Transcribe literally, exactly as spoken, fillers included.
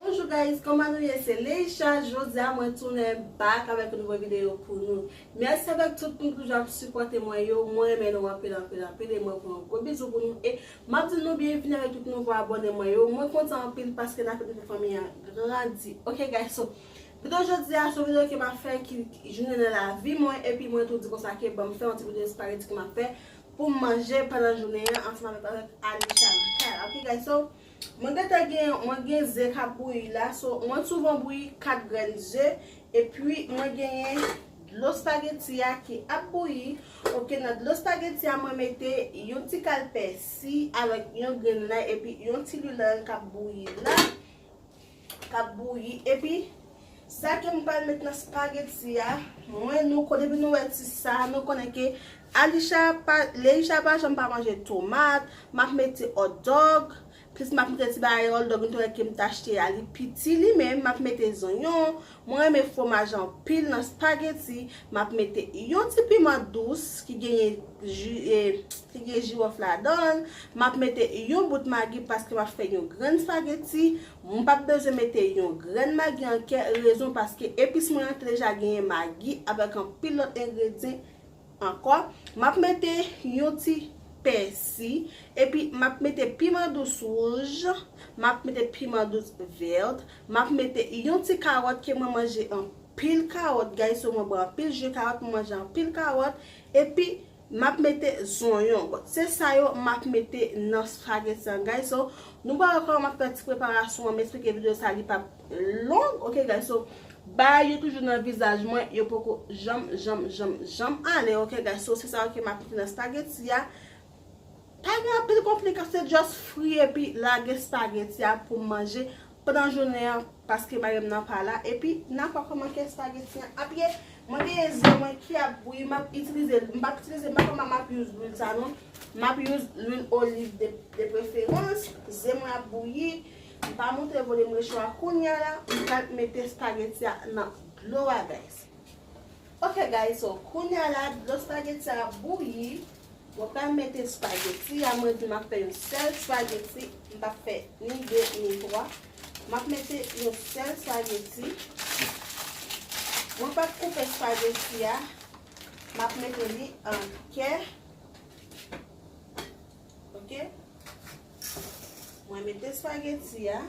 Bonjou guys, kòman nou ye? Se Leisha. Jodi a mwen tounen back avèk yon nouvo videyo pou nou. Mèsi avèk tout moun ki toujou ap sipòte mwen yo. Mwen renmen nou anpil, anpil, anpil, e mwen pran yon gwo bizou pou nou. E m ap di nou byenvini avèk tout nouvo abòne mwen yo. Mwen kontan anpil paske n ap ede fè fanmi an grandi. Ok guys, so videyo jodi a se yon videyo ke m ap fè ki jounen nan lavi mwen, epi mwen tou di konsa ke ban m fè yon ti videyo espageti ke m ap fè pou m manje pandan jounen an ansanm avèk, avèk Alisha nan kay la. Ok guys, so mwen gentan gen, mwen gen ze k ap bouyi la. So mwen souvan bouyi kat grenn ze, epi mwen genyen dlo espageti a ki ap bouyi. Ok, nan dlo espageti a mwen mete yon ti kal pèsi avèk yon grenn lay epi yon ti lwilan k ap bouyi la, k ap bouyi. Epi sa ke m pral met nan espageti a, mwen nou ko-, depi nou wè ti sa, nou konnen ke Alisha pa, Leisha pa janm pa manje tomat. M ap mete hot dog, plis m ap mete ti bagay hot dog nou wè ke m t achte a, li piti li menm. M ap mete zonyon, mwen renmen fwomaj anpil nan espageti. M ap mete yon ti piman dous ki genyen ji, e, ki gen jiwòf ladan l. M ap mete yon bout magi paske m ap fè yon grenn espageti. M p ap bezwen mete yon grenn magi an kè rezon paske epis mwen an te deja genyen magi avèk anpil lòt engredyan ankò. M ap mete yon ti pèsi, epi m ap mete piman dous wouj, m ap mete piman dous vèt, m ap mete yon ti kawòt ke mwen manje anpil kawòt, guys, so mwen bwè anpil ji kawòt, mwen manje anpil kawòt, epi m ap mete zonyon. Bon, se sa yo m ap mete nan espageti an, guys. So, nou pral wè kòman m ap fè ti preparasyon an, m esplike videyo sa, li p ap long, ok, guys. So, bagay yo toujou nan vizaj mwen, yo poko janm, janm, janm, janm ale, ok, guys. So, se sa yo ke m ap mete nan espageti a. Pa gen anpil konplikasyon, se just fri epi lage espageti a pou m manje pandan jounen an, paske mari m nan pa la. Epi n a fè kòman ke espageti an ap ye. Mwen genyen ze mwen ki ap bouyi, m ap itilize, m p ap itilize, m pa konn, m ap use lwil sa non. M ap use lwil oliv de, de preferans. Ze mwen ap bouyi. M pa montre volume recho a kounye a la. M pral mete espageti a nan dlo a, guys. Ok guys, so kounye a la, dlo espageti a ap bouyi. Mwen pral mete espageti a, mwen di m ap fè yon sèl espageti, m p ap fè ni de ni twa. M ap mete yon sèl espageti. Mwen p ap koupe espageti a, m ap mete li an kè. Ok? Mwen mete espageti a.